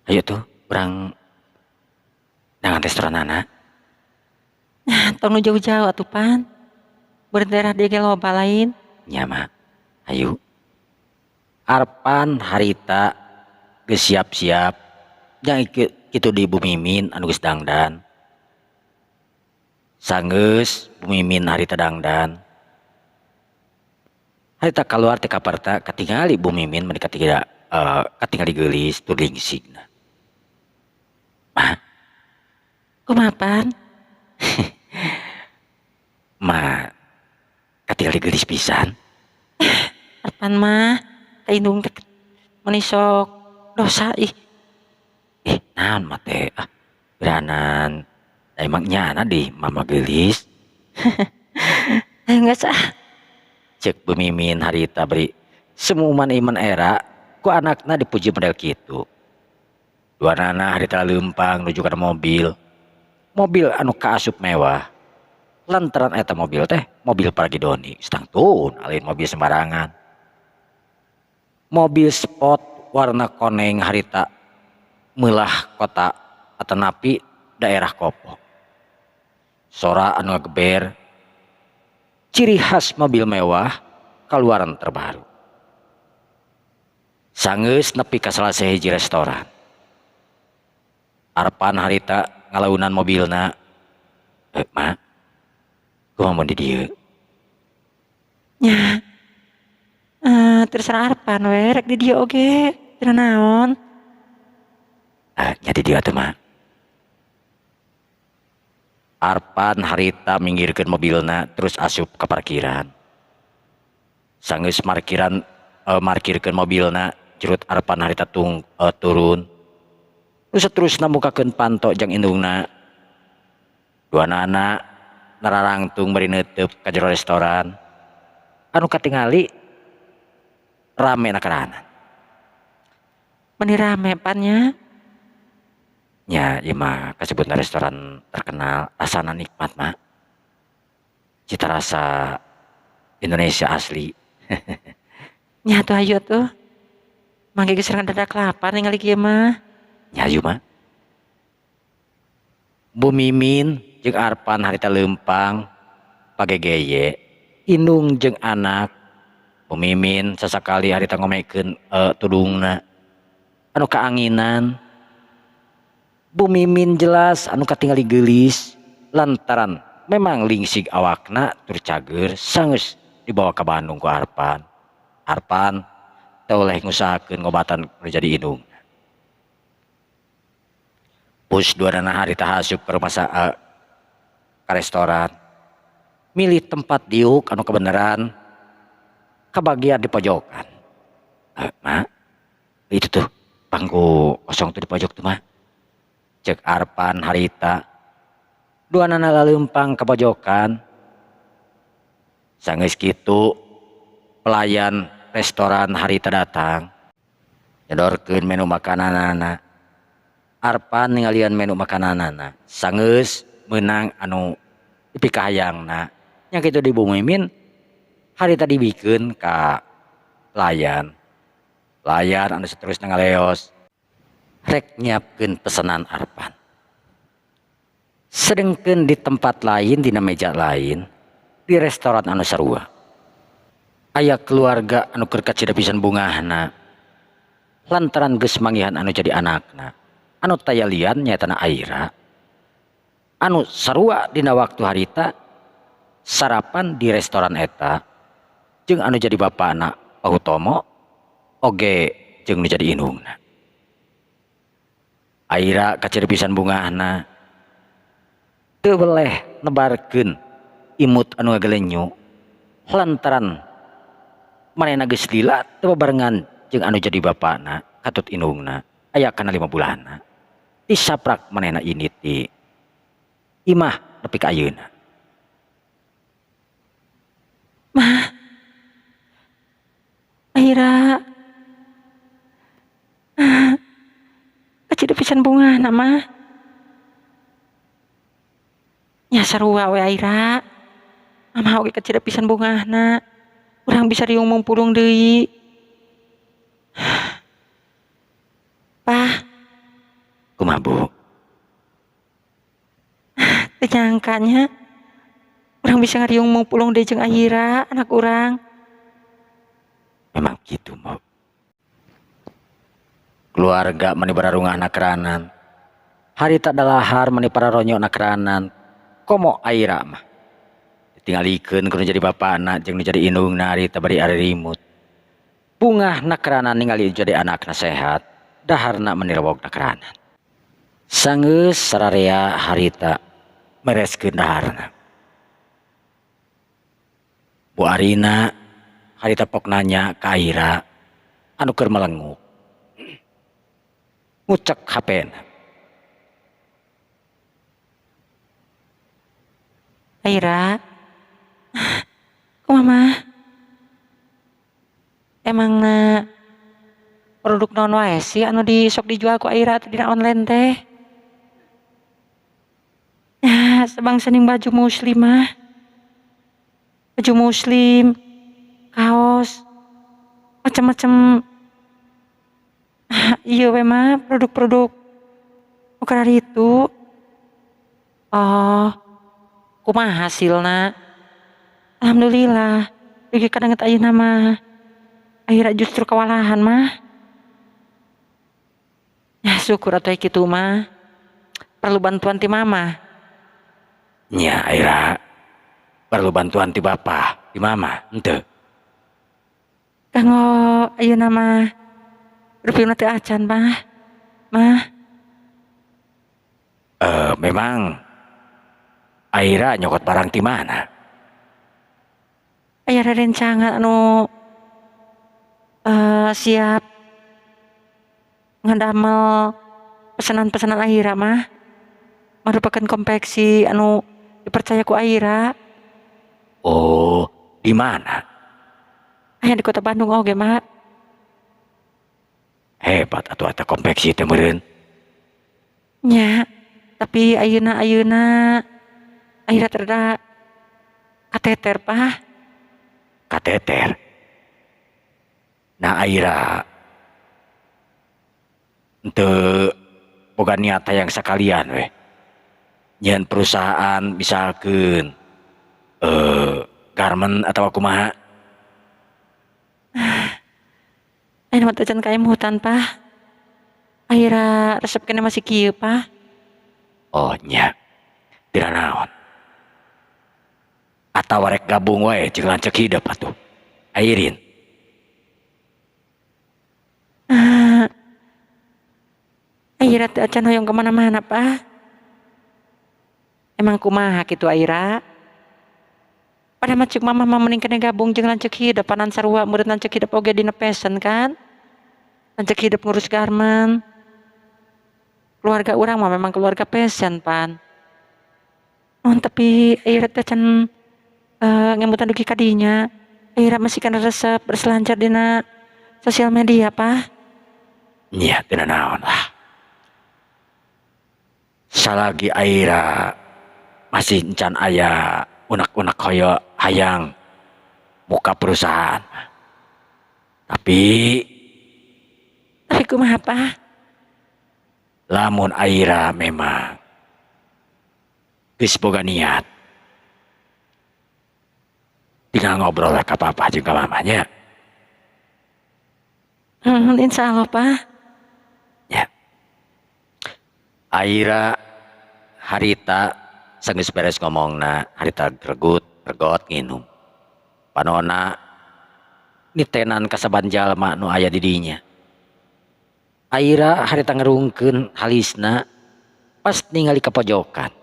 Ayo tuh urang neangan restoranana. Nah, tong nu jauh-jauh atuh pan. Beureum daerah dieu ge loba lain. Nya Ma, hayu. Arpan harita geus siap-siap nya kitu di Bu Mimin anu geus dangdan. Sanggeus Bu Mimin harita dangdan. Harita kaluar ti kaparta katingali Bu Mimin meni katiga katingali geulis tur lingsigna. Ma. Kumaha pan? Ma katingali geulis pisan. Arpan mah ka indung teh meni sok dosa ih. Ih naon ma teh ah beranan da emang nyana dih mama geulis. Ayo geus ah. Cek Bu Mimin harita bari semuman iman era ku anakna dipuji model kitu. Duanana harita leumpang nuju kana mobil. Mobil anu kaasup mewah. Lantaran eta mobil teh mobil Paragi Doni satangtun lain mobil sembarangan. Mobil sport warna koneng harita meulah kota atanapi daerah Kopo. Sora anu ngageber ciri khas mobil mewah kaluaran terbaru. Sanggeus nepi ka salah sahiji restoran. Arpan harita ngalaunan mobilna. Eh, Ma, kumaha mun di dieu? Nya, terserah Arpan we rek di dieu oge, teu nanaon. Nya di dieu atuh, Ma. Arpan harita minggirkeun mobilna terus asup ka parkiran. Sanggeus markiran markirkeun mobilna, jurut Arpan harita tung turun. Terus saterusna mukakeun panto jang indungna. Duanana nararangtung bari neuteub ka jero restoran. Anu katingali rame na karahanan. Meni rame pan nya. Nya ieu mah kasebutna restoran terkenal, rasana nikmat Ma. Cita rasa Indonesia asli. Nya atuh hayu atuh. Mangge geus dadak lapar ningali kieu mah. Nya hayu Ma. Bu Mimin jeung Arpan harita leumpang pagegeye indung jeung anak. Bu Mimin sasakali harita ngomekeun tudungna anu kaanginan. Bu Mimin jelas anu katingali geulis lantaran memang lingsig awakna tur cager sanggeus dibawa ka Bandung ku Arpan. Arpan teu oleh ngusahakeun ngobatan nu jadi indungna. Pus duanana harita asup ka rumah ka restoran. Milih tempat diuk anu kebeneran kabagian di pojokan. Ma, itu tuh bangku kosong tuh di pojok tuh Ma. Cek Arpan harita. Duanana laleumpang ka pojokan. Sanggeus kitu pelayan restoran harita datang. Nyodorkeun menu makananana. Arpan ningalian menu makananana. Sanggeus meunang anu dipikahayangna. Nya kitu di Bu Mimin harita dibikeun ka pelayan. Pelayan anu saterusna ngaleos rek nyiapkeun pesanan Arpan. Sedengkeun di tempat lain dina meja lain di restoran anu sarua. Aya keluarga anu keur kacida pisan bungahna lantaran geus manggihan anu jadi anakna. Anu taya lian nyaetana Aira. Anu sarua dina waktu harita sarapan di restoran eta jeung anu jadi bapana Pak Hutomo oge jeung nu jadi indungna. Aira kacida pisan bungahna teu weleh nebarkeun imut anu ngagelenyu lantaran manehna geus lila teu babarengan jeung anu jadi bapana katut indungna aya kana 5 bulanna. Disaprak manehna indit di imah nepi ka ayeuna. Ma, Aira, kacida pisan bungahna mah. Nya sarua we Aira. Mama oge kacida pisan bungahna. Urang bisa riung mumpulung deui. Pah, Kumaha, Bu? Teu nyangka nya urang bisa ngariung mupulung deui jeung Aira anak urang. Memang gitu, Mo. Keluarga mani bararungah nakeranan. Harita dalahar mani pararonyok nakeranan. Komo Aira mah. Ditinggalikeun ku nu jadi bapana jeung nu jadi indungna harita bari aririmut. Bungah nakeranan ningali jadi anakna sehat, daharna mani rewog nakeranan. Sanggeus sararea harita mereskeun daharna. Bu Arina harita pok nanya ka Aira anu keur melenguk. Ngucek HP-na. Aira, kumaha mah? Emangna produk naon wae sih anu di sok dijual ku Aira teh dina online teh? Ya, sabangsa ning baju muslim mah. Baju muslim, kaos, macam-macam. Ieu we mah produk-produk nu kararitu. Oh, kumaha hasilna? Alhamdulillah, dugi ka danget ayeuna mah. Akhirnya justru kewalahan mah. Ya syukur atuh kitu mah. Perlu bantuan ti mama. Nya Aira, perlu bantuan ti bapa, ti mama, henteu. Kanggo ayeuna mah rupina teu acan mah. Mah. Memang Aira nyokot barang ti mana? Aya rerencangan anu siap ngadamel pesanan-pesanan Aira mah merupakan konveksi anu dipercaya ku Aira. Oh, di mana? Aya di kota Bandung oge, Mak. Hebat atuh eta konveksi teh meureun. Nya, tapi ayeuna-ayeuna Aira teh rada kateter, Pah. Kateter. Nah Aira henteu boga niat hayang sakalian weh. Nyieun perusahaan misalkeun garment atawa kumaha. Ayeuna mah teu can kaemutan, Pah. Aira resep keneh masih kieu, Pah. Oh nya, teu naon. Atawa rek gabung wae jeung lanceuk hidep atuh. Airin. Aira teu acan hoyong ka mana-mana, Pah. Emang kumaha kitu Aira? Padahal mah ceuk mamah mah mending keneh gabung jeung lanceuk hidep panan sarua meureun lanceuk hidep oge dina fashion kan. Lanceuk hidep ngurus garment. Keluarga urang mah memang keluarga fashion pan. Oh, tapi Aira teh can ngemutan dugi ka dinya. Aira masih kana resep berselancar dina sosial media, Pah. Nya teu nanaon lah. Salagi Aira masih encan aya unek-unek hoyo hayang muka perusahaan. Tapi kumaha, Pah? Lamun Aira memang geus boga niat, tinggal ngobrol lah ka papa jeung ka mamanya. Insya Allah, Pak. Ya. Aira harita sanggeus beres ngomongna, harita gregut regot nginum. Panona nitenan ka saban jalma nu aya di dinya. Aira harita ngerungkeun halisna pas ningali ka pojokan.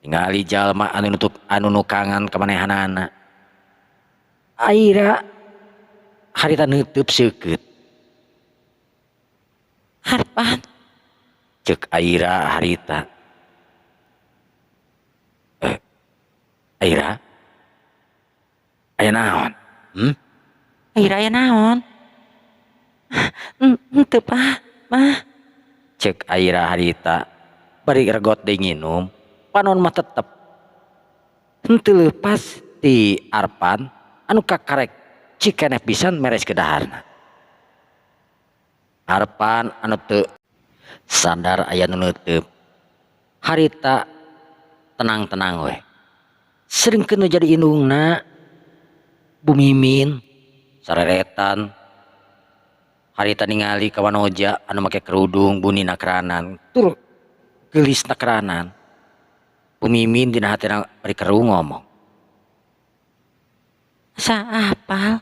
Ningali jalma anu nutuk anu nukangan ka manehanana. Aira harita neuteub seukeut. Harpan. Ceuk Aira harita. Aira? Aya naon? Hmm? Aira aya naon? Henteu, Pak. Mah. Ceuk Aira harita bari regot deui nginum, panon mah tetep henteu leupas ti Arpan anu kakarek cikeneh pisan meres ke daharna. Arpan anu teu Sadar aya nu neuteup. Harita tenang-tenang we. Seringkeun nu jadi indungna Bu Mimin sareretan. Harita ningali ka Wanoja anu make kerudung buni nakranan tur geulis nakranan. Bu Mimin dina hatina bari keru ngomong. Asa apal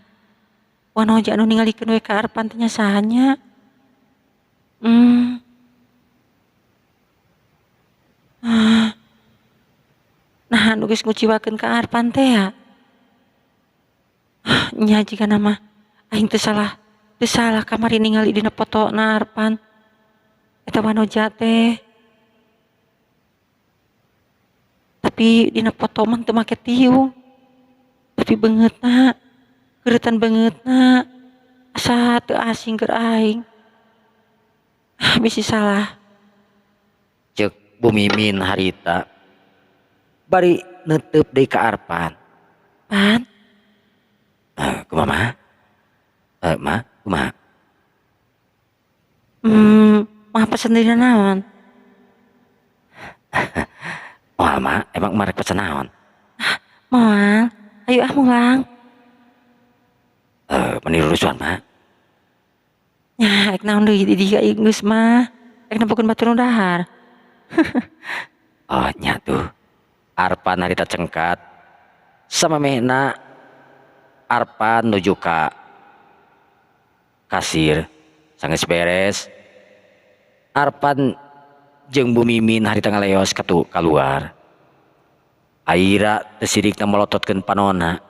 Wanoja anu ningalikeun we ka Arpan teh nya saha nya? Nah, anu geus nguciwakeun ka Arpan teh ya. Nya jigana mah aing teu salah kamari ningali dina fotona Arpan. Eta Wanoja teh. Tapi dina foto mah teu make tiung. Tapi beungeutna, keuretan beungeutna asa teu asing keur aing. Bisi salah. Ceuk Bu Mimin harita bari neuteup deui ka Arpan. Pan? Kumaha mah? Ma, kumaha? Mah pesen dina naon? Moal mah, emang marek pesen naon? Moal, ayo ah mulang. Meni rurusuhan mah. Nya, ek naon deui di dieu ieu geus mah. Ek nempokeun batur nu dahar. Oh nya tuh. Arpan harita cengkat samamehna Arpan nuju ka kasir sanggeus beres. Arpan jeung Bu Mimin harita ngaleos katu kaluar. Aira teu sirikna melototkeun panonna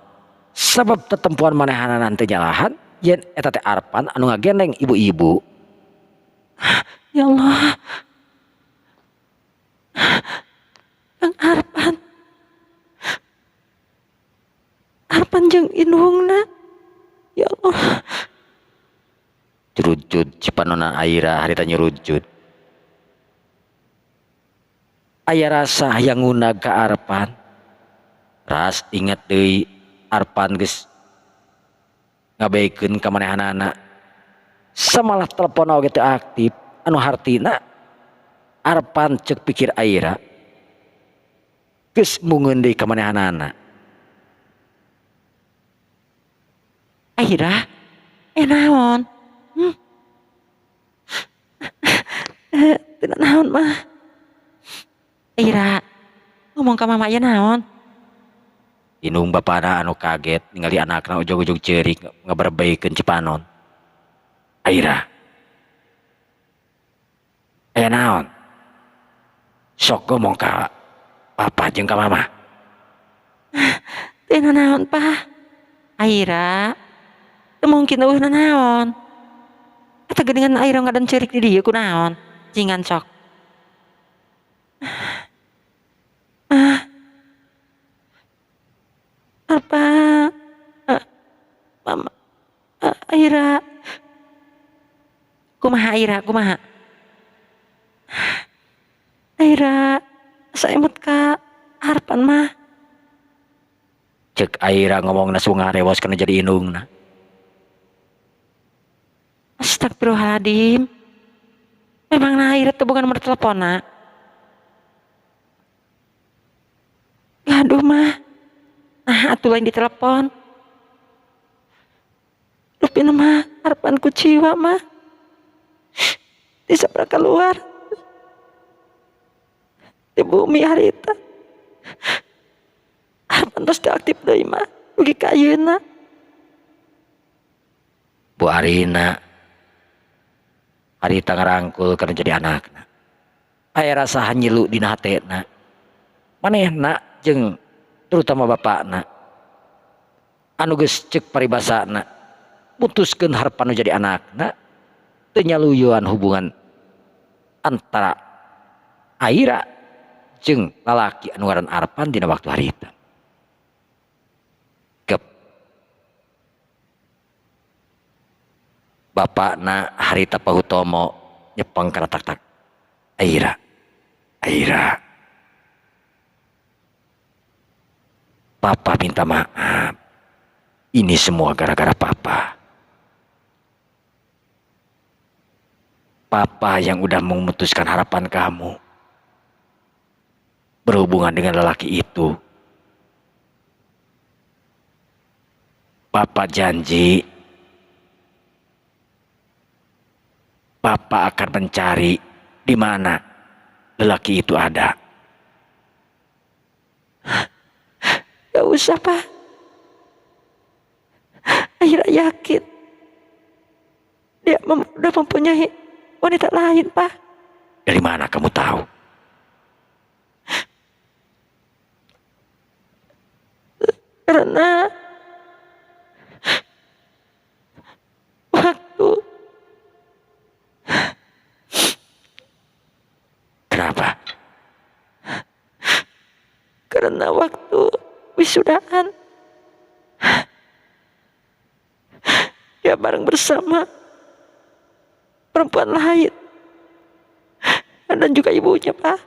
sabab tetempuan manehanana teu nyalahan yen eta teh Arpan anu ngagendeng ibu-ibu. Ya Allah. Kang Arpan. Arpan jeung indungna. Ya Allah. Jurujud cipanona Aira harita nyurujud. Aya rasa hayang ngunag ka Arpan. Ras inget deui Arpan geus ngabaikeun ka manehanana. Samalah telepon oge teu aktif anu hartina Arpan ceuk pikir Aira geus mungeun deui ka manehanana. Aira, naon? Teu naon mah. Aira, ngomong ka mama ieu naon? Indung bapana anu kaget ningali anakna ujug-ujug ceurik ngaberbeikeun cipanon. Aira. Aya naon? Sok ngomong ka papa jeung ka mama. Teu naon, Pak. Aira, teu mungkin eueuh naon. Eta geuningan Aira ngadan ceurik di dieu kunaon? Cingan sok. Apa? Mama, Aira. Kumaha Aira, kumaha? Aira, saemut ka Arpan mah. Cek Aira ngomongna sungarewos kana jadi indungna. Astagfirullahaladzim. Memang Aira teu boga nomor teleponna. Gaduh mah. Nah, atuh lain ditelepon. Rupina mah Arpan kuciwa mah. Disabra keluar. Di bumi harita. Arpan tos teu aktif deui mah. Dugi ka ayeuna. Bu Arina harita ngarangkul kana jadi anakna. Aya rasa hanyilu dina hatena. Manehna jeung terutama bapakna anu geus ceuk paribasana mutuskeun harepan nu jadi anakna teu nyaluyuan hubungan antara Aira jeung lalaki anu ngaran Arpan dina waktu harita. Gep. Bapakna harita Pak Hutomo nyepeng kana tak-tak. Aira. Aira. Papa minta maaf. Ini semua gara-gara papa. Papa yang udah memutuskan harapan kamu berhubungan dengan lelaki itu. Papa janji, Papa akan mencari di mana lelaki itu ada. Gak usah, Pak. Aira yakin dia udah mempunyai wanita lain, Pak. Dari mana kamu tahu? Karena waktu Kenapa? Karena waktu wisudaan dia bareng bersama perempuan lain dan juga ibunya, Pak.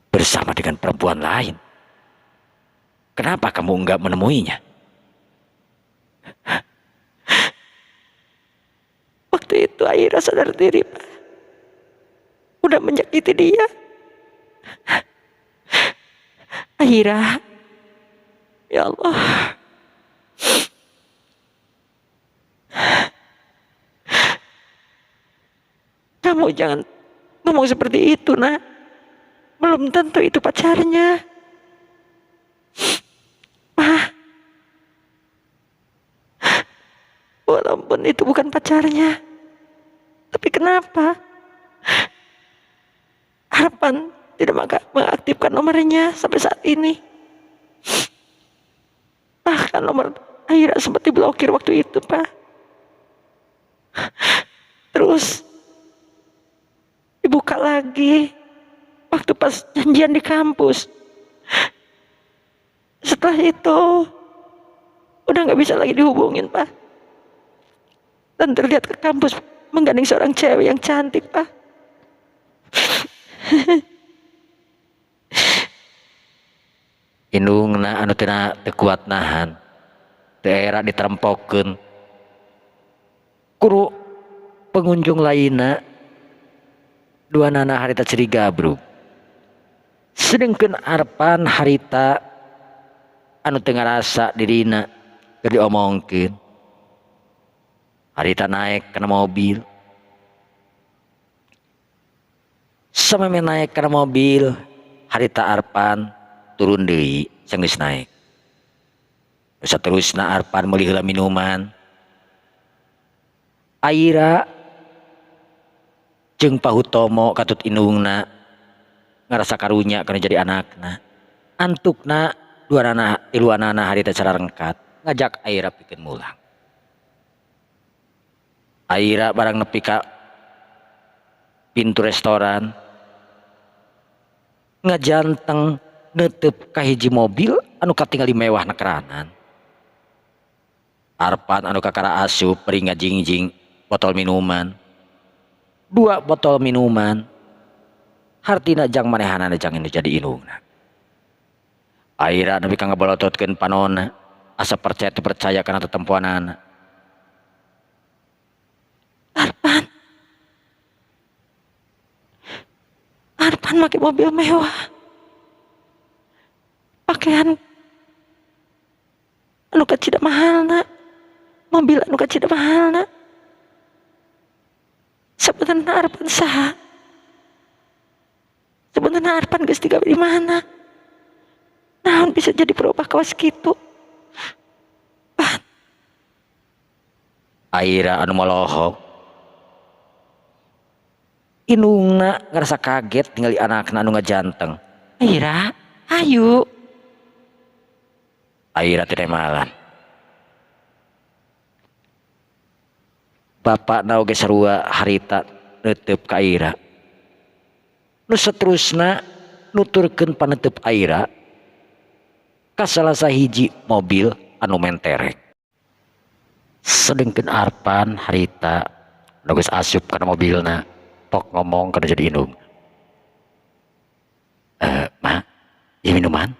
Bersama dengan perempuan lain? Kenapa kamu enggak menemuinya? Waktu itu Aira sadar diri, Pak. Udah menyakiti dia. Aira, ya Allah. Kamu jangan ngomong seperti itu, nak. Belum tentu itu pacarnya. Ma, walaupun itu bukan pacarnya, tapi kenapa Arpan tidak mengaktifkan nomornya sampai saat ini? Bahkan nomor Aira sempat diblokir waktu itu, Pak. Terus dibuka lagi waktu pas janjian di kampus. Setelah itu udah nggak bisa lagi dihubungin, Pak. Dan terlihat ke kampus menggandeng seorang cewek yang cantik, Pak. Indungna anu teu kuat nahan, teu era diterempokeun kuru pengunjung lainna. Dua nana harita ceri gabrug, sedengkeun Arpan harita anu teu ngarasa dirina keur diomongkeun. Harita naik kana mobil. Sameme naik kana mobil, harita Arpan turun deui sanggeus naik. Saterusna Arpan meuli heula minuman. Aira jeung Pak Hutomo katut indungna ngarasa karunya kana jadi anakna. Antukna duanana tiluanana harita cararengkat ngajak Aira pikeun mulang. Aira barang nepi ka pintu restoran ngajanteng netep ka hiji mobil anu katingali mewah nakeranan. Arpan anu kakara asup bari ngajingjing botol minuman. 2 botol minuman hartina jang manehanana jang nu jadi indungna. Aira nepi ka ngabolototkeun panonna asa percaya teu percaya kana tetempoanana. Arpan, Arpan make mobil mewah, pakaian anu kacida mahalna, mobil anu kacida mahalna. Sebenarnya Arpan saha? Sebenarnya Arpan geus digawe di mana? Naon bisa jadi berubah kawas kitu? Pan. Aira anu molohok. Indungna ngerasa kaget ningali anakna anu ngajanteng. Aira, ayo. Aira teh malan. Bapakna oge sarua harita neuteup ka Aira. Nu saterusna nuturkeun paneteup Aira ka salah sahiji mobil anu menterek. Sedengkeun Arpan harita nu geus asup kana mobilna, pok ngomong kana jadi indung. Ma, ieu minuman?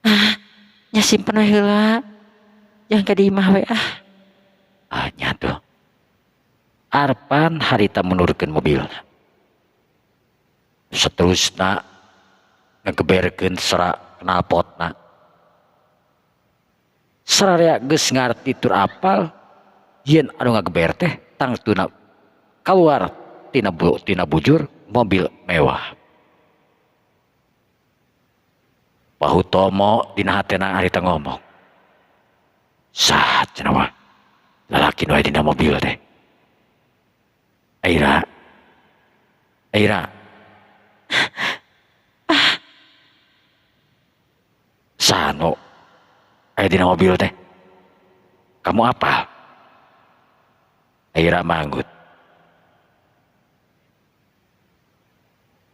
Ah, nya simpen we heula. Jangan ka di imah we ah. Ah nya tuh. Arpan harita mundurkeun mobilna. Seterusna ngageberkeun sera knalpotna. Sararea geus ngarti tur apal yen anu ngageber teh tangtuna kaluar tina bujur mobil mewah. Pak Hutomo dina hatena harita ngomong. Saha cenah mah lalaki nu aya dina mobil teh. Aira. Aira. Sano aya dina mobil teh. Kamu apa? Aira manggut.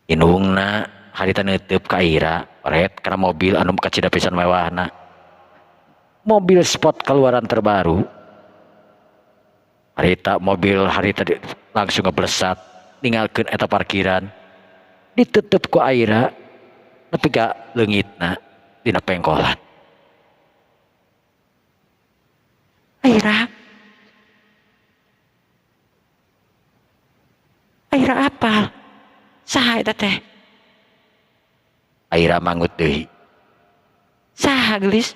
Indungna harita neuteub ka Aira, ret kana mobil anu kacida pisan mewahna. Mobil sport keluaran terbaru. Harita mobil harita langsung ngeblesat ninggalkeun eta parkiran. Ditutup ku Aira nepi ka leungitna dina pengkolan. Aira. Aira apal? Saha eta teh? Aira manggut deui. Saha geulis?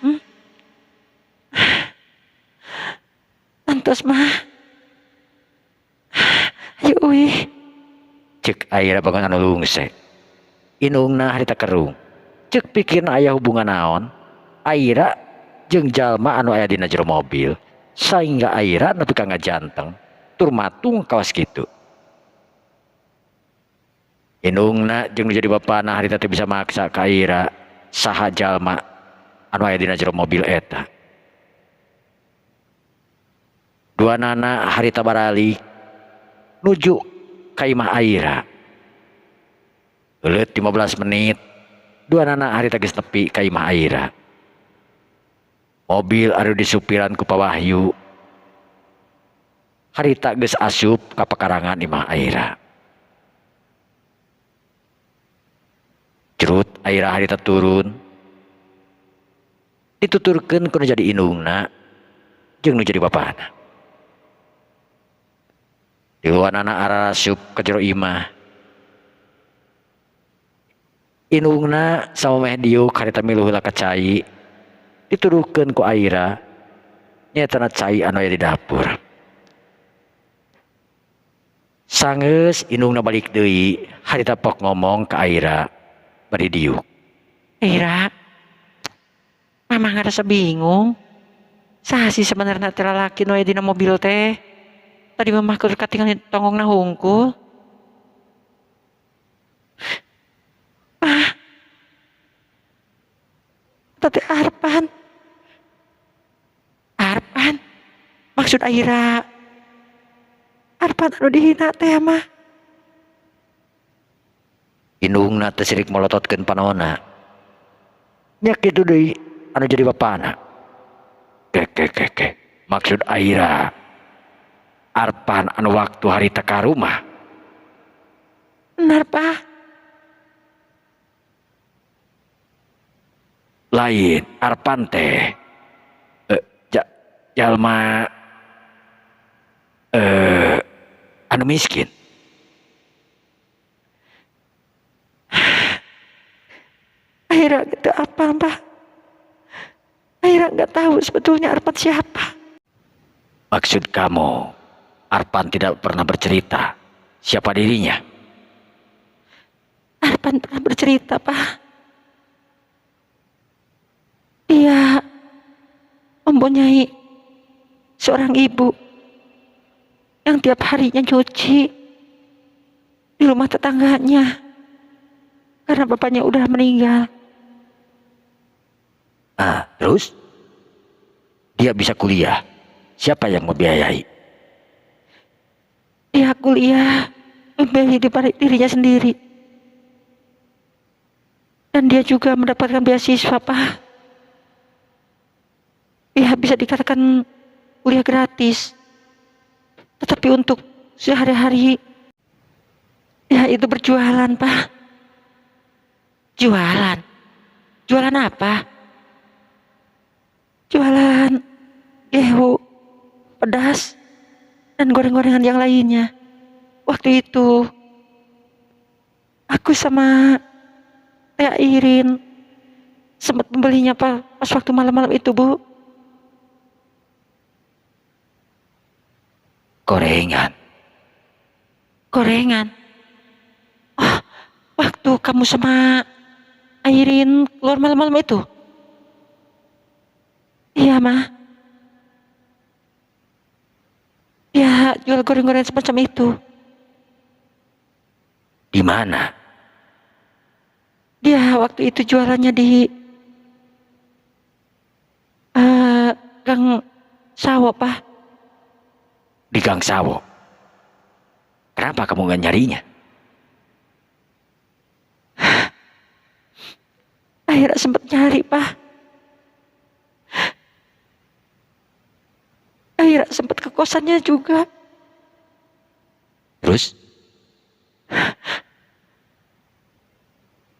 Antos mah. Ayo uih. Cek Aira bangun anu lungse. Indungna harita kerung. Cek pikirna aya hubungan naon? Aira jeung jalma anu aya dina jero mobil. Sehingga Aira nepi ka ngajanteng tur matung kawas kitu. Indungna jeung nu jadi bapana harita teh bisa maksa ka Aira saha jalma anu aya dina jero mobil eta. Duanana harita baralik nuju ka imah Aira. Leuleut 15 menit duanana harita geus nepi ka imah Aira. Mobil anu disupiran ku Pak Wahyu harita geus asup ka pekarangan imah Aira. Cerut Aira harita turun dituturkeun ku nu jadi indungna jeung nu jadi bapana. Diluanana arasup ka jero imah. Indungna samemeh diuk harita milu heula ka cai. Dituduhkeun ku Aira nyaetana cai anu aya di dapur. Sanggeus indungna balik deui harita pok ngomong ka Aira bari diuk. Aira, mama ngarasa bingung. Saha sih sebenarnya teh lalaki nu aya dina mobil teh? Tadi mamah keur katingal tongongna hungkul. Ah, tadi Arpan. Arpan, maksud Aira. Arpan anu dihina teh mah. Indungna teh sirik molototkeun panona. Nya kitu deui anu jadi bapana. Ke ke ke ke. Maksud Aira Arpan anu waktu harita ka rumah. Benar, Pak. Lain Arpan teh jalma anu miskin. Aira gitu apa, Pak? Aira nggak tahu sebetulnya Arpan siapa. Maksud kamu, Arpan tidak pernah bercerita siapa dirinya? Arpan pernah bercerita, Pak. Dia mempunyai seorang ibu yang tiap harinya nyuci di rumah tetangganya karena bapaknya udah meninggal. Ah, terus? Dia bisa kuliah. Siapa yang membiayai? Dia kuliah membiayai dirinya sendiri. Dan dia juga mendapatkan beasiswa, Pak. Ya, bisa dikatakan kuliah gratis. Tetapi untuk sehari-hari, ya itu berjualan, Pak. Jualan? Jualan apa? Jualan gehu pedas dan goreng-gorengan yang lainnya. Waktu itu aku sama Teh Irin sempat membelinya, Pak, pas waktu malam-malam itu, Bu. Gorengan. Gorengan. Oh, waktu kamu sama Airin keluar malam-malam itu? Iya, Ma. Ya, jual goreng-gorengan semacam itu. Di mana? Dia waktu itu jualannya di Gang Sawo, Pak. Di Gang Sawo? Kenapa kamu nggak nyarinya? Akhirnya sempat nyari, Pak. Akhirnya sempat ke kosannya juga. Terus?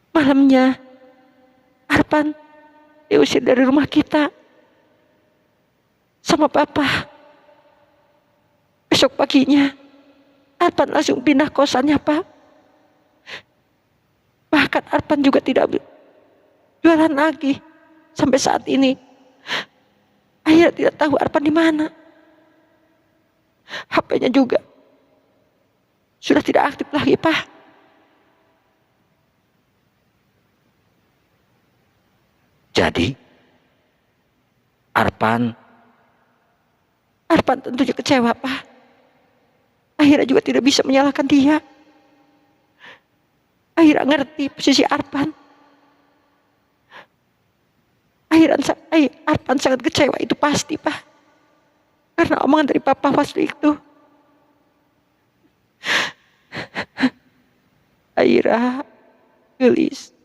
Malamnya, Arpan diusir dari rumah kita sama Papa. Besok paginya, Arpan langsung pindah kosannya, Pak. Bahkan Arpan juga tidak jualan lagi sampai saat ini. Akhirnya tidak tahu Arpan di mana. HP-nya juga sudah tidak aktif lagi, Pak. Jadi, Arpan tentunya kecewa, Pak. Akhirnya juga tidak bisa menyalahkan dia. Akhirnya ngerti posisi Arpan. Akhirnya Arpan sangat kecewa, itu pasti, Pak. Karena omongan dari Papa waktu itu. Aira gelis.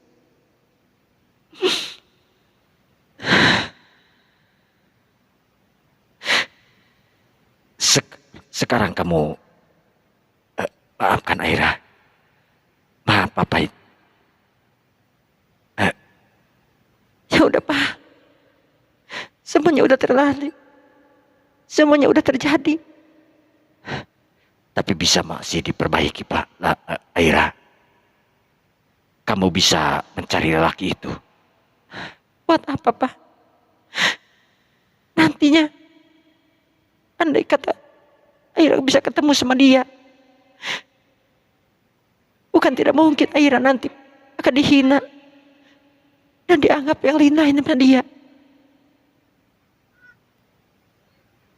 Sekarang kamu maafkan Aira. Maaf, Papa. Ya udah, Pak. Semuanya udah terlalui. Semuanya udah terjadi. Tapi bisa masih diperbaiki, Pak. Aira. Kamu bisa mencari lelaki itu. Buat apa, Pak? Nantinya, andai kata Aira bisa ketemu sama dia, bukan tidak mungkin Aira nanti akan dihina dan dianggap yang linain sama dia.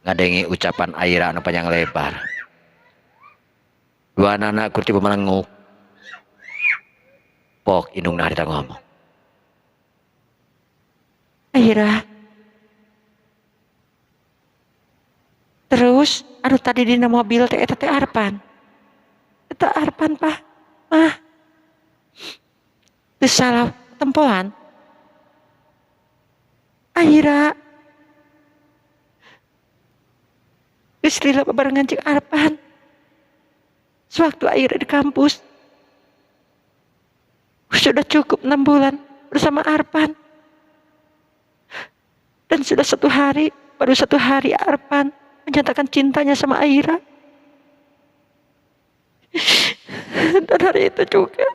Ngadengi ucapan Aira anu panjang lebar. Dua anak kurti pemelenguk. Pok indung harita ngomong. Aira. Terus anu tadi dina mobil teh eta teh Arpan. Eta Arpan, Pak. Mah. Teu salah tempoan. Aira. Geus lila babarengan jeung Arpan. Sewaktu Aira di kampus. Sudah cukup 6 bulan bersama Arpan. Dan sudah baru satu hari Arpan menyatakan cintanya sama Aira. Dan hari itu juga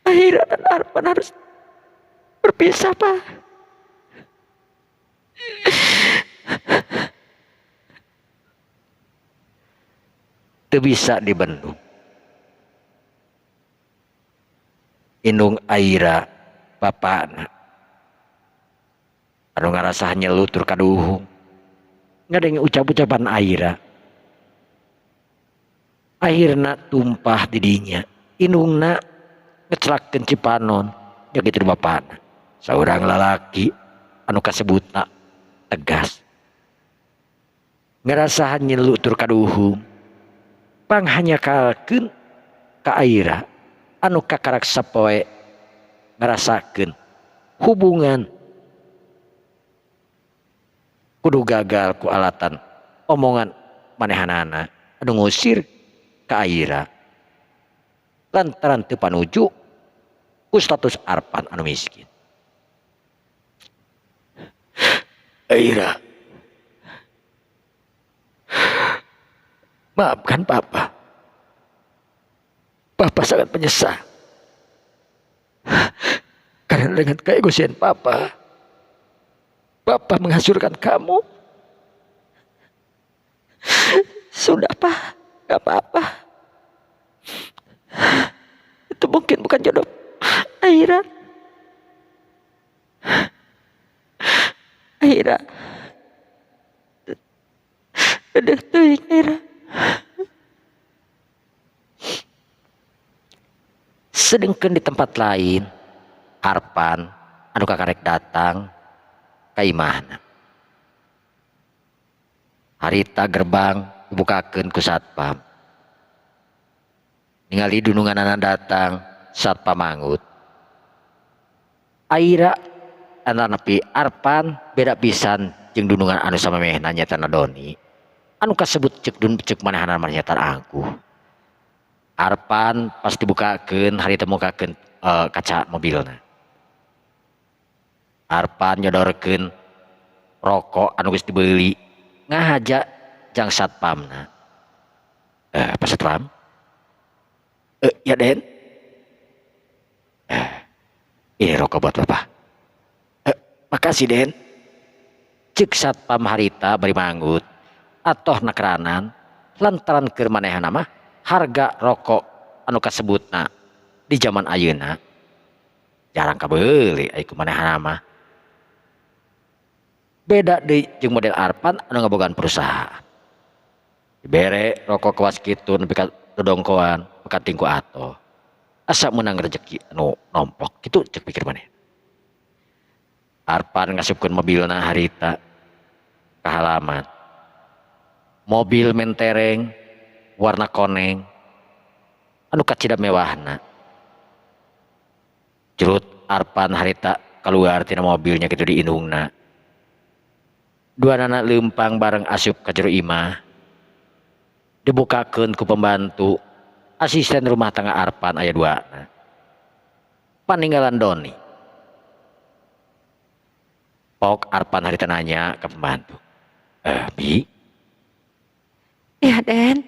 Aira dan Arpan harus berpisah, Pak. Teu bisa dibendung. Indung Aira bapana anu ngarasa nyelu tur kaduhung ngadenge ucap-ucapan Aira. Akhirna tumpah didinya, indungna ngecelakeun cipanon nya kitu bapana. Saurang lalaki anu kasebutna tegas. Ngarasa nyelu tur kaduhung panghanyakalkeun ka Aira anu kakarak sapoe ngarasakeun hubungan kudu gagal ku alatan omongan manehanana anu ngusir ka Aira lantaran teu panuju ku status Arpan anu miskin. Aira, maafkan Papa. Papa sangat menyesal. Karena dengan keegoisan Papa, Papa menghancurkan kamu. Sudah, Pak, gak apa-apa. Itu mungkin bukan jodoh Aira. Aira. Udah tuh, Aira. Sedangkan di tempat lain, Arpan anu kakarek datang ka imahna. Harita gerbang dibukakeun ku satpam. Ningali dununganana datang, satpam manggut. Aira nepi Arpan beda pisan jeung dunungan anu samemehna nyaeta Doni. Anu kasebut cek dun cek manehna mah nyaeta angkuh. Arpan pas dibukakeun harita mukakeun kaca mobilna. Arpan nyodorkeun rokok anu geus dibeuli ngahaja jang satpamna. Pak Satpam? Ya Den. Ini rokok buat Bapak. Makasih Den. Cek satpam harita bari manggut atoh nakranan lantaran keur manehna mah harga rokok anu kasebutna di zaman ayeuna jarang kabeuli ai ku manehna mah. Beda deui jeung model Arpan anu ngabogaan perusahaan. Dibere rokok kawas kitu nepi ka dodongkoan mekating ku atoh. Asa meunang rejeki anu nomplok kitu cek pikir maneh. Arpan ngasupkeun mobilna harita ka halaman. Mobil mentereng warna koneng anu kacida mewahna. Jerut Arpan harita keluar tina mobilnya kitu di indungna. Duanana leumpang bareng asup ka jero imah. Dibukakeun ku pembantu asisten rumah tangga Arpan aya duana. Paninggalan Doni. Pok Arpan harita nanya ke pembantu. Bi? Ya, Den.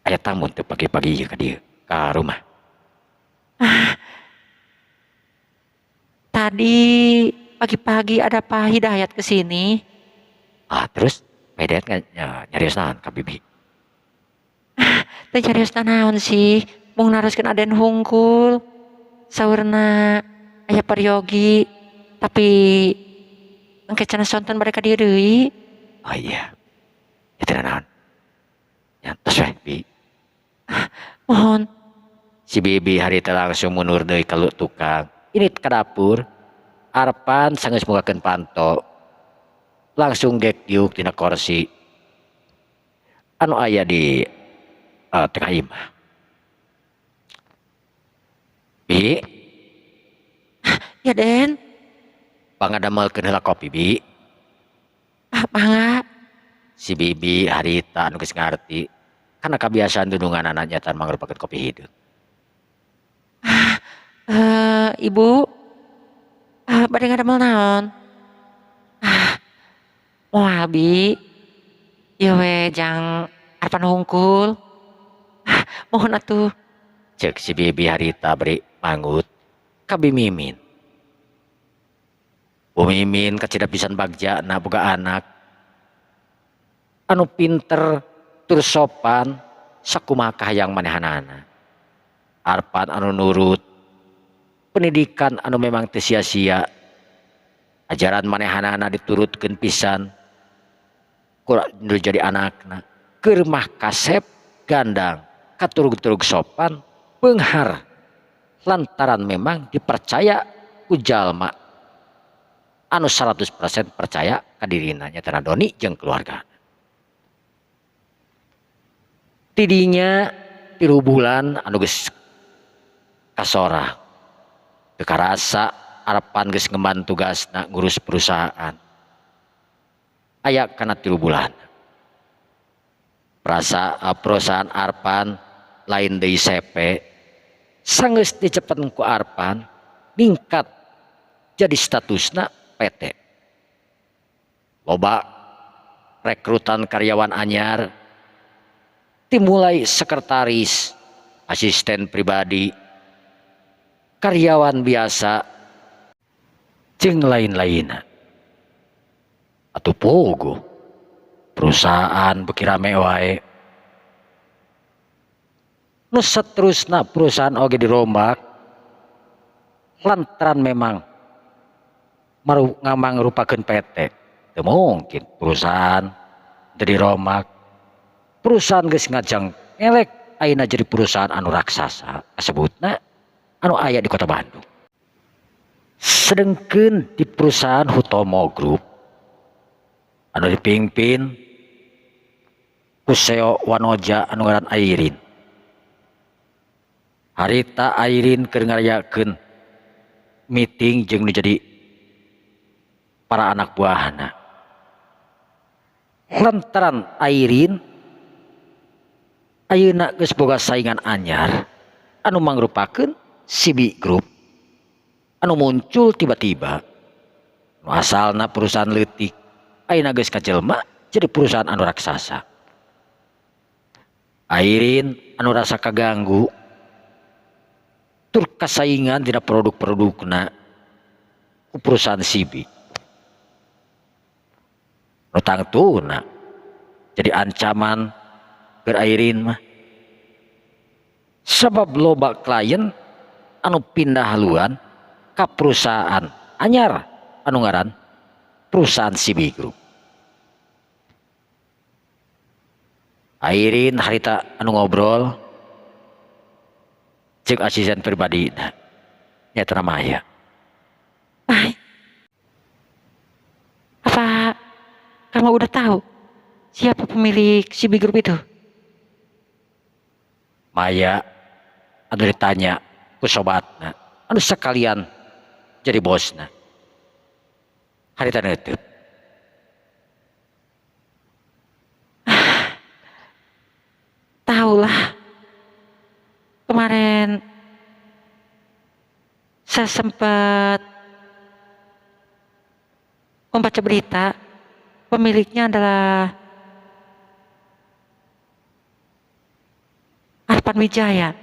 Aya tamu teu pagi-pagi ka dieu, ka rumah. Tadi pagi-pagi ada Pak Hidayat ke sini. Terus Pak Hidayat nyarios naon ka Bibi? Teu nyarios naon sih, mung naroskeun Aden hungkul. Saurna aya peryogi, tapi engke cenah sonten bade ka dieu deui. Oh iya. Ya teu naon. Ya tos we, Bi. Mohon. Si Bibi harita langsung mundur deui ka tukang. Ini ke dapur. Arpan sanggeus mukakeun panto. Langsung gek diuk tina kursi anu aya di tengah imah. Bi? Ya, Den. Pangadamelkeun heula kopi, Bi. Mangga. Si Bibi harita anu geus ngarti kana kabiasaan dununganana nyaeta mangrupakeun kopi hideung. Ibu. Bade ngadamel naon? Moal, Bi. Ieu we jang Arpan hungkul. Mohon atuh. Cek si Bibi harita bari manggut ka Bi Mimin. Bu Mimin kacida pisan bagjana boga anak anu pinter tur sopan sakumaha kahayang manehanana. Arpan anu nurut pendidikan anu memang teu sia-sia. Ajaran manehanana diturutkeun pisan ku nu jadi anakna. Keur mah kasep gandang katurug-turug sopan beunghar lantaran memang dipercaya ku jalma anu 100% percaya ka dirina nyaeta Doni jeung keluarga. Tidinya 3 bulan anu geus kasorang. Teu karasa Arpan geus ngemban tugasna ngurus perusahaan. Aya kana 3 bulan. Perusahaan Arpan lain deui sepe. Sanggeus dicepen ku Arpan ningkat jadi statusna PT. Loba rekrutan karyawan anyar dimulai sekretaris, asisten pribadi, karyawan biasa, jeung lain-lainna. Atuh pogo perusahaan beuki rame wae. Nu saterusna perusahaan oge dirombak lantaran memang mangrupakeun PT. Teu mungkin perusahaan teu dirombak. Perusahaan geus ngajang ngelek ayeuna jadi perusahaan anu raksasa kasebutna anu aya di Kota Bandung. Sedengkeun di perusahaan Hutomo Group anu dipimpin ku CEO Wanoja anu ngaran Airin. Harita Airin keur ngarayakeun meeting jeung nu jadi para anak buahna. Lantaran Airin ayeuna geus boga saingan anyar anu mangrupakeun CB Group anu muncul tiba-tiba. Nu asalna perusahaan leutik ayeuna geus kajelma jadi perusahaan anu raksasa. Airin anu rasa kaganggu tur kasaingan dina produk-produkna ku perusahaan CB. Nu tangtuna jadi ancaman keur Airin mah. Sabab loba klien anu pindah haluan ka perusahaan anyar anu ngaran perusahaan CB Group. Airin harita anu ngobrol jeung asisten pribadi nyaeta Maya. Mai, apa kamu udah tahu siapa pemilik CB Group itu? Maya anu ditanya ku sobatna anu sekalian jadi bosna. Harita neuteub. Tahulah. Kemarin saya sempat membaca berita pemiliknya adalah Arpan Wijaya.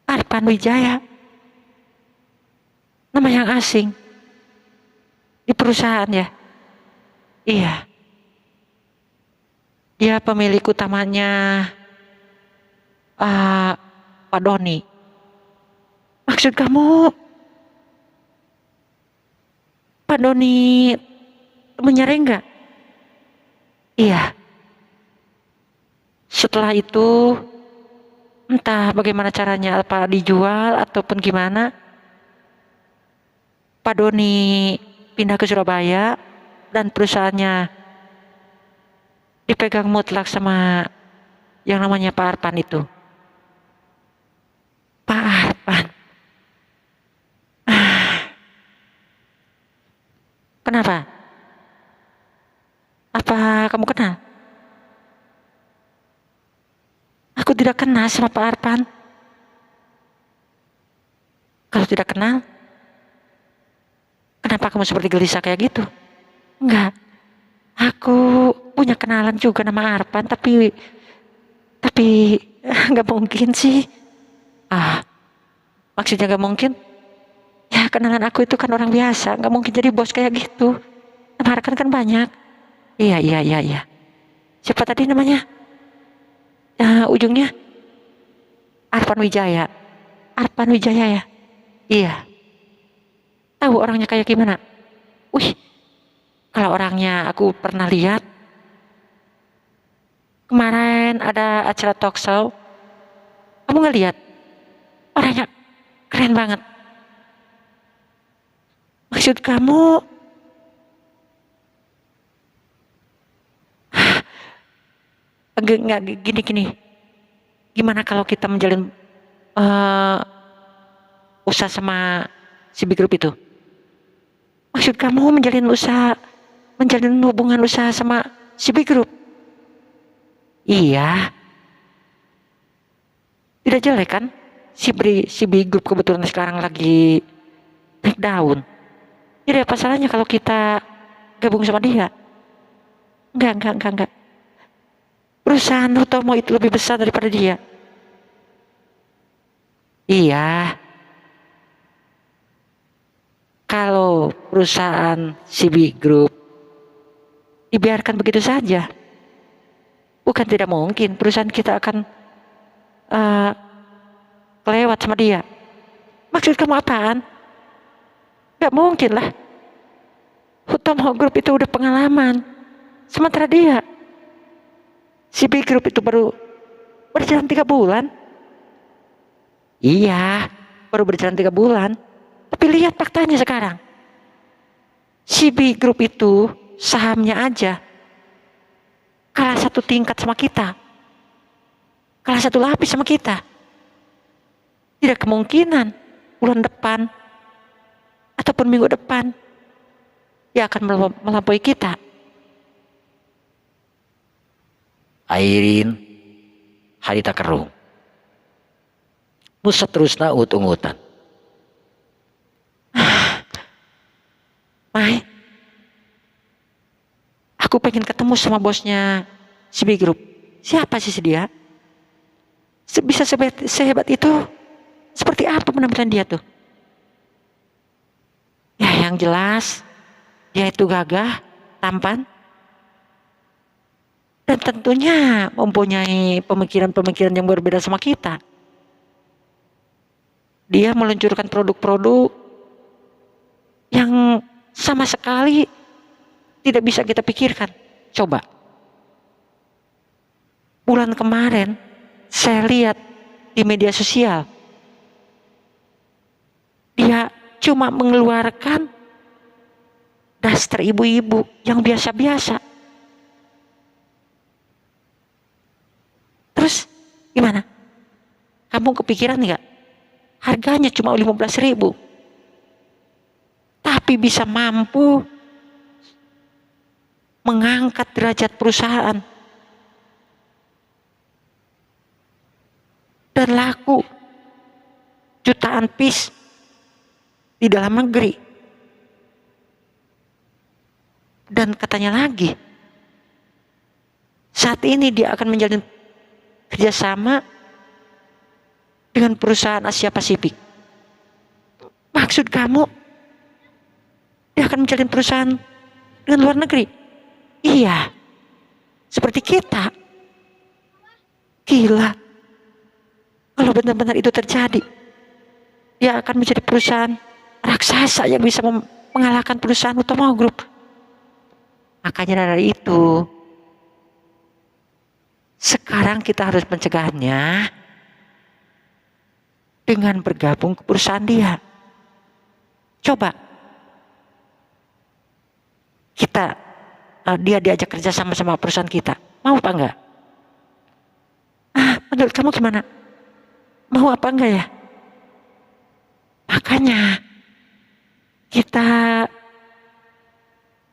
Arpan Wijaya, nama yang asing di perusahaan ya. Iya, dia pemilik utamanya Pak Doni. Maksud kamu Pak Doni temennya Rengga? Iya. Setelah itu entah bagaimana caranya, apa dijual ataupun gimana, Pak Doni pindah ke Surabaya dan perusahaannya dipegang mutlak sama yang namanya Pak Arpan itu. Pak Arpan. Kenapa? Apa kamu kenal? Aku tidak kenal sama Pak Arpan. Kalau tidak kenal, kenapa kamu seperti gelisah kayak gitu? Enggak. Aku punya kenalan juga nama Arpan, tapi nggak mungkin sih. Ah, maksudnya nggak mungkin? Ya kenalan aku itu kan orang biasa, nggak mungkin jadi bos kayak gitu. Nama Arpan kan banyak. Iya. Siapa tadi namanya? Nah, ujungnya Arpan Wijaya. Arpan Wijaya ya? Iya. Tahu orangnya kayak gimana? Wih, kalau orangnya aku pernah lihat. Kemarin ada acara talk show. Kamu nggak lihat? Orangnya keren banget. Maksud kamu enggak gini. Gimana kalau kita menjalin usaha sama CB Group itu? Maksud kamu menjalin hubungan usaha sama CB Group? Iya. Tidak jelek kan? CB Group kebetulan sekarang lagi naik daun. Jadi apa salahnya kalau kita gabung sama dia? Enggak. Perusahaan Hutomo itu lebih besar daripada dia. Iya. Kalau perusahaan CB Group dibiarkan begitu saja, bukan tidak mungkin perusahaan kita akan kelewat sama dia. Maksud kamu apaan? Gak mungkin lah. Hutomo Group itu udah pengalaman. Sementara dia, CB Group itu baru berjalan 3 bulan. Iya, baru berjalan 3 bulan. Tapi lihat faktanya sekarang. CB Group itu sahamnya aja kalah 1 tingkat sama kita. Kalah 1 lapis sama kita. Tidak kemungkinan bulan depan ataupun minggu depan dia akan melampaui kita. Airin harita kerung. Nu saterusna ungut-ungutan. Mai, aku pengen ketemu sama bosnya CB Group. Siapa sih dia? Bisa sehebat itu? Seperti apa penampilan dia tuh? Ya yang jelas dia itu gagah, tampan, dan tentunya mempunyai pemikiran-pemikiran yang berbeda sama kita. Dia meluncurkan produk-produk yang sama sekali tidak bisa kita pikirkan. Coba, bulan kemarin saya lihat di media sosial, dia cuma mengeluarkan daster ibu-ibu yang biasa-biasa. Terus gimana? Kamu kepikiran nggak? Harganya cuma 15.000. Tapi bisa mampu mengangkat derajat perusahaan dan laku jutaan piece di dalam negeri. Dan katanya lagi, saat ini dia akan menjalin kerjasama dengan perusahaan Asia Pasifik. Maksud kamu, dia akan menjalin perusahaan dengan luar negeri? Iya, seperti kita. Gila, kalau benar-benar itu terjadi, dia akan menjadi perusahaan raksasa yang bisa mengalahkan perusahaan Hutomo Group. Makanya dari itu, sekarang kita harus mencegahnya dengan bergabung ke perusahaan dia. Coba kita, dia diajak kerja sama-sama perusahaan kita. Mau apa enggak? Menurut kamu gimana? Mau apa enggak ya? Makanya kita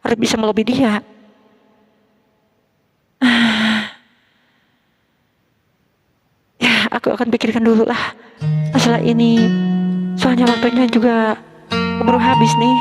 harus bisa melobi dia. Ya, aku akan pikirkan dulu lah masalah ini. Soalnya waktunya juga keburu habis nih.